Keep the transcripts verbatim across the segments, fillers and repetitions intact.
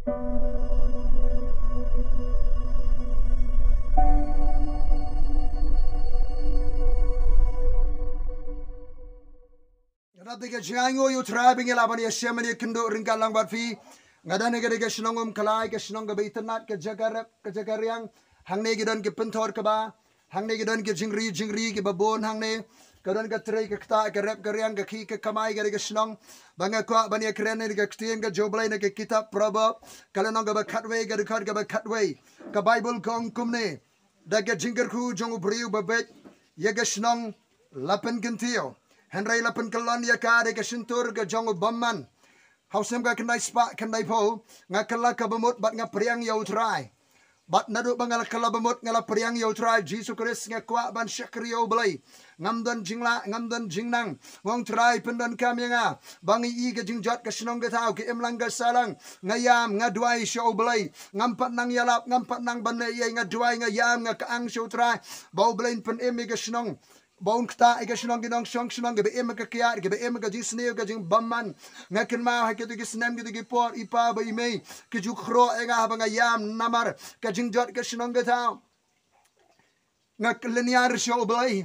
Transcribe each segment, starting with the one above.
Nga dap da ka jingaiñguh ïa u Trai ba ngi lah ban ïashem ïakynduh ryngkat lang bad phi. Nga don ha ka, ka shnong Umkhlai, ka shnong kaba itynnad, ka jaka rep, ka jaka riang. Hangne ki don ki pynthor kaba, hangne ki don ki jingri jingri kiba bun hangne. Ka don ka trei ka ktah, ka rep ka riang, ka khih ka kamai ka dei ka shnong. Ba nga kwah ban ïakren ïa ka ktien ka jong U Blei na ka kitab Proverb, ka lynnong kaba khatwei, ka dkhot kaba khatwei. Ka Baibl ka ong kumne: Da ka jingkyrkhu jong u briew ba beit ïa ka shnong la pynkyntiew, hynrei la pynkyllon ïa ka da ka shyntur ka jong u bymman. Ha u snem ka khyndai spah khyndaiphew, nga kylla kaba mut bad nga pdiang ïa u Trai. Bad naduh ba nga la kylla ba mut, nga la pdiang ïa u Trai Jisu Khrist, nga kwah ban shakri ïa U Blei. Ngam don jinglah, ngam don jingnang. Nga ong, Trai, pyndonkam ïa nga ba nga ïohi ka jingjot ka shnong ka thaw, ka imlang ka sahlang. Nga ïam, nga duwai sha U Blei. Ngam pat nang ïalap, ngam pat nang ban leh ei ei, nga duwai, nga ïam, nga kyang sha u Trai ba U Blei un pynim ïa ka shnong, ba un ktah ïa ka shnong, ki nongshong shnong, kiba im ha ka kiad, kiba im ha ka jingsniew, ka jingbymman. Nga kynmaw ha kito ki snem, kito ki por, i pa bad i mei ki ju khroh ïa nga haba nga ïam namar ka jingjot ka shnong ka thaw. Nga lyniar sha U Blei.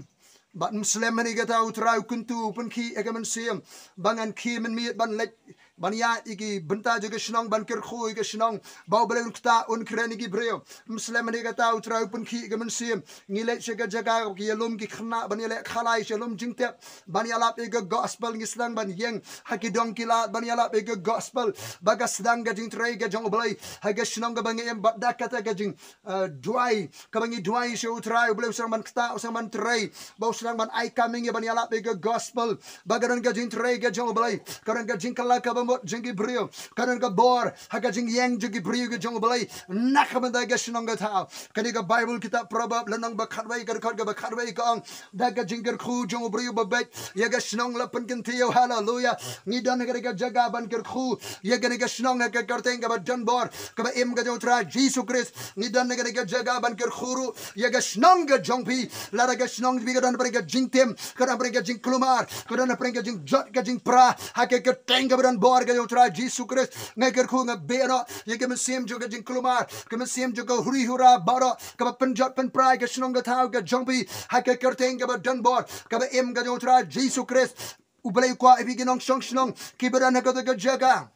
Bad ym slem hangne kata, u Trai u kyntu, u pynkhih ïa ka mynsiem ba ngan khie mynmiet ban leit, ban ïaid ïa ki bynta jong ka shnong, ban kyrkhu ïa ka shnong, ba U Blei un ktah, un kren ïa ki briew. Ym slem hangne kata, u Trai u pynkhih ïa ka mynsiem. Ngi leit sha ka jaka ki ïalum ki khynnah ban ïaleh khalai, sha lum jingtep, ban ïalap ïa ka gospel. Ngi sdang ban ïeng ha ki dong ki lad ban ïalap ïa ka gospel, ba ka sdang ka jingtrei ka jong U Blei ha ka shnong kaba ngi im. Bad da kata ka jing, eh, duwai kaba ngi duwai sha u Trai, U Blei u sdang ban ktah, u sdang ban trei, ba u sdang ban ai ka mihngi ban ïalap ïa ka gospel. Ba ka don ka jingtrei ka jong U Blei, ka don ka jingkylla kaba mut jong ki briew, ka don ka bor ha ka jingïeng jong ki briew ka jong U Blei na ka bynta ka shnong ka thaw. Kane ka Baibl, kitab Proverb, lynnong ba khatwei, ka dkhot kaba khatwei, ka ong: Da ka jingkyrkhu jong u briew ba beit ïa ka shnong la pynkyntiew. Haleluya. Ngi don ha kane ka jaka ban kyrkhu ïa kane ka shnong ha ka kyrteng kaba don bor, kaba im ka jong u Trai Jisu Khrist. Ngi don ha kane ka jaka ban kyrkhu ruh ïa ka shnong ka jong phi. Lada ka shnong phi ka don hapdeng ka jingtim, ka don hapdeng ka jingkulmar, ka don hapdeng ka jingjot ka jingpra, ha ka kyrteng kaba don bor ka jong u Trai Jisu Khrist, nga kyrkhu, nga beh noh ïa ka mynsiem jong ka jingkulmar, ka mynsiem jong ka huri hura baroh kaba pynjot pynpra ïa ka shnong ka thaw ka jong phi, ha ka kyrteng kaba don bor, kaba im ka jong u Trai Jisu Khrist. U Blei u kwah ïa phi ki nongshong shnong kiba don ha kata ka jaka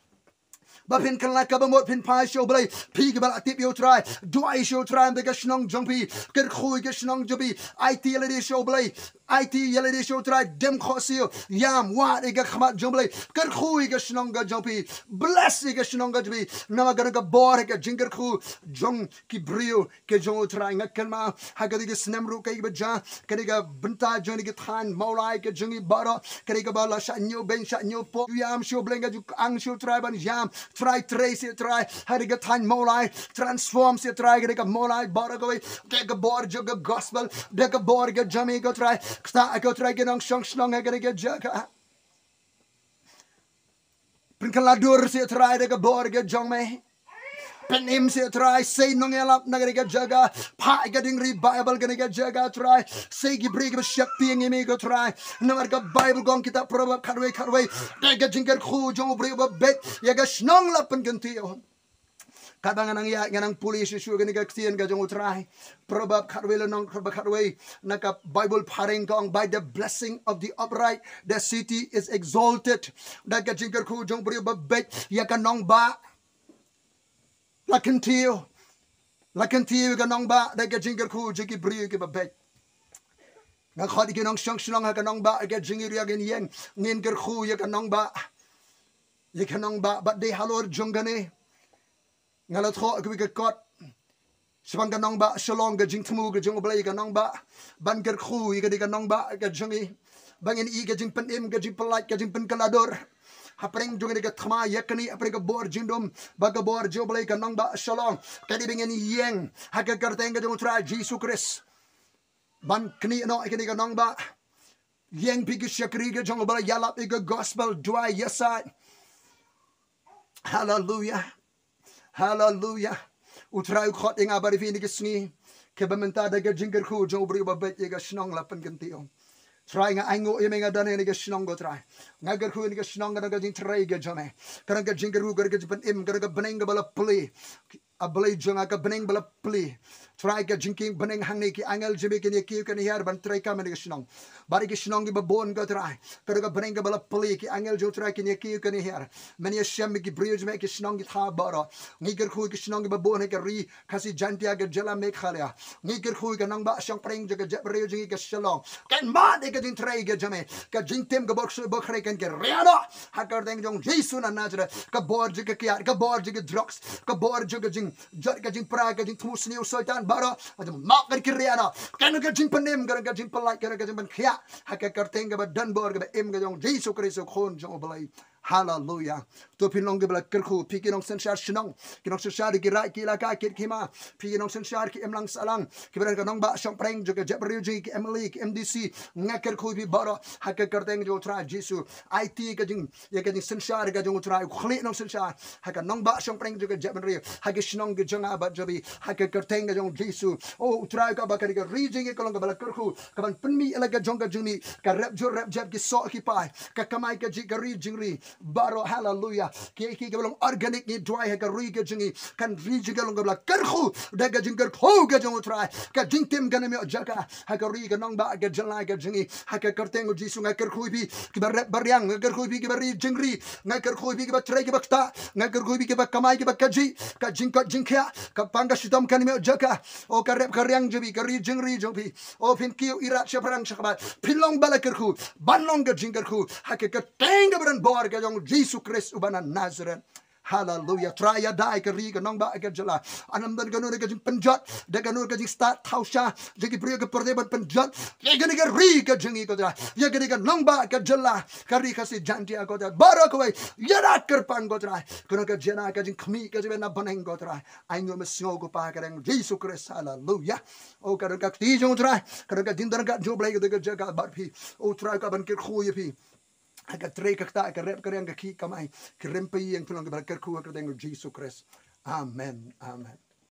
ba phin kylla kaba mut, phin phai sha U Blei. Phi kiba la tip ïa u Trai, duwai sha u Trai ïa ka shnong jong phi, kyrkhu ïa ka shnong jong phi, aiti ïa lade sha U Blei, aiti ïa lade sha u Trai, dem khohsiew, ïam, wad ïa ka khmat jong U Blei, kyrkhu ïa ka shnong ka jong phi, bless ïa ka shnong ka jong phi. Namar ka don ka bor ha ka jingkyrkhu jong ki briew ka jong u Trai. Nga kynmaw ha kata ka snem ruh kaei kaba jia, kane ka bynta jong kane ka thaiñ Mawlai ka jong ngi baroh, kane kaba la shah ñiewbeiñ shah ñiewpoh, ju ïam sha U Blei, nga ju kyang sha u Trai ban ïam. Trai, trei seh Trai ha kane ka thaiñ Mawlai, transform seh Trai kane ka Mawlai baroh kawei da ka bor jong ka gospel, da ka bor ka jong me ko Trai. Ktah ko Trai ki nongshong shnong ha kane ka jaka. Pynkylla dur seh Trai da ka bor ka jong me. Pynim seh Trai, sei nongïalap na kane ka jaka. Phah ka jingri Baibl kane ka jaka Trai. Sei ki briew kiba sheptieng ïa me ko Trai. Namar ka Baibl ka ong, kitab Proverb khatwei khatwei: Da ka jingkyrkhu jong u briew ba beit ïa ka shnong la pynkyntiew. Katba nga nang ïaid, nga nang pule shuh shuh kane ka ktien ka jong u Trai. Proverb khatwei, lynnong khatwei, na ka Baibl phareng ka ong: By the blessing of the upright the city is exalted. Da ka jingkyrkhu jong u briew ba beit ïa ka nongbah la kyntiew. La kyntiew ïa ka nongbah da ka jingkyrkhu jong ki briew kiba beit. Nga khot ïa ki nongshong shnong ha ka nongbah ka jong ngi ruh, ïa ngin ïeng, ngin kyrkhu ïa ka nongbah. Ïa ka nongbah, bad dei halor jong kane nga la thoh kawei ka kot shaphang ka nongbah Shillong, ka jingthmu ka jong U Blei ïa ka nongbah, ban kyrkhu ïa kane ka nongbah ka jong ngi, ba ngin ïohi ka jingpynim, ka jingpyllait, ka jingpynkylla dur hapdeng jong kane ka thma ïa kane, hapdeng ka bor jingdum bad ka bor jong U Blei, ka nongbah Shillong. Ka dei ba ngin ïeng ha ka kyrteng ka jong u Trai Jisu Khrist ban knieh noh ïa kane ka nongbah. Ïeng phi ki shakri ka jong U Blei, ïalap ïa ka gospel, duwai, ïasaid. Haleluya. Haleluya. U Trai u khot ïa nga bad ïa phi ha kine ki sngi kiba mynta, da ka jingkyrkhu jong u briew ba beit ïa ka shnong la pynkyntiew. Trai, nga ainguh ïa me, nga don ha kane ka shnong, ko Trai. Nga kyrkhu ïa kane ka shnong, ka don ka jingtrei ka jong me. Ka don ka jingkyrkhu, ka don ka jingpynim, ka don ka bneng kaba la plie. A Blei jong nga, ka bneng ba la plie. Trai, ka jingkieng bneng hangne, ki angel jong me kin ïa kiew kin ïa hiar ban treikam ha kane ka shnong. Bad ïa ki shnong kiba bun, ko Trai, ka don ka bneng kaba la plie, ki angel jong U Trai kin ïa kiew kin ïa hiar. Men ïashem ïa ki briew jong me ha ki shnong ki thaw baroh. Ngi kyrkhu ïa ki shnong kiba bun ha ka ri Khasi Jaintia, ka jylla Meghalaya. Ngi kyrkhu ïa ka nongbah shongpdeng jong ka jaitbynriew jong ngi ka Shillong. Kan mad ïa ka jingtrei ka jong me. Ka jingtim, ka bor ksuid bor khrei kan kyrïa noh ha ka kyrteng jong U Jisu na Nazareth. Ka bor jong ka kiad, ka bor jong ka drugs, ka bor jong ka jingjot, ka jingpra, ka jingthmu sniew Soitan baroh, ka jingmad kan kyrïa noh. Kan ka jingpynim, kan ka jingpyllait, kan ka jingpynkhiah ha ka kyrteng kaba don bor, kaba im ka jong U Jisu Khrist, U Khun jong U Blei. Haleluya. To phi long kiba la kyrkhu, phi ki nongsynshar shnong, ki nongsynshar ki raid ki elaka, ki hima, phi ki nongsynshar ki imlang sahlang, kiba don ha ka nongbah shongpdeng jong ka jaitbynriew jong ngi, ki M L A, ki M D C, nga kyrkhu ïa phi baroh ha ka kyrteng jong U Trai Jisu. Aiti ka jing, ïa ka jingsynshar ka jong U Trai, u khlieh nongsynshar ha ka nongbah shongpdeng jong ka jaitbynriew, ha ki shnong ki jong nga bad jong phi, ha ka kyrteng ka jong U Jisu. O U Trai, kaba kane ka ri jong ngi ka long kaba la kyrkhu, kaban pynmih ïa la ka jong ka jingmih, ka rep jur rep jep, ki soh ki pai, ka kamai kajih, ka ri jingri baroh, haleluya. Ki, ki, kiba long organic ngi duwai ha ka ri ka jong ngi, kan ri jong ngi ka long kaba la kyrkhu da ka jingkyrkhu ka jong U Trai. Ka jingtim kan ym ïoh jaka ha ka ri, ka nongbah, ka jylla ka jong ngi. Ha ka kyrteng U Jisu nga kyrkhu ïa phi kiba rep ba riang, nga kyrkhu ïa phi kiba ri jingri, nga kyrkhu ïa phi kiba trei kiba ktah, nga kyrkhu ïa phi kiba kamai kiba kajih, ka jingkoit jingkhiah, ka pang ka shitom kan ym ïoh jaka. O ka rep ka riang jong phi, ka ri jingri jong phi. O phin kiew ïarap shaphrang shakbat. Phin long ba la kyrkhu, ban long ka jingkyrkhu ha ka kyrteng kaba don bor ka jong U Jisu Khrist uba na Nazareth. Haleluya. Trai, ïada ïa ka ri, ka nongbah, ka jylla. Ym don kano kano ka jingpynjot, da kano kano ka jingstad thaw sha jong ki briew ka pyrthei ban pynjot ïa kane ka ri ka jong ngi, ko Trai, ïa kane ka nongbah, ka jylla, ka ri Khasi Jaintia, ko Trai. Baroh kawei, ïada kyrpang, ko Trai. Kano ka jingïada, ka jingkhmih, ka jingïada na bneng, ko Trai, ainguh me, sngew, ko Pa, ha ka kyrteng U Jisu Khrist. Haleluya. O ka don ka kti jong U Trai, ka don ka jingdon ka jong U Blei, ka don ka jaka bad phi. O Trai, ka ban kyrkhu ïa phi ha ka trei ka ktah, ka rep ka riang, ka khih kamai, ki rympei ïa ngi, phi long kaba la kyrkhu ha ka kyrteng U Jisu Khrist. Amen. Amen.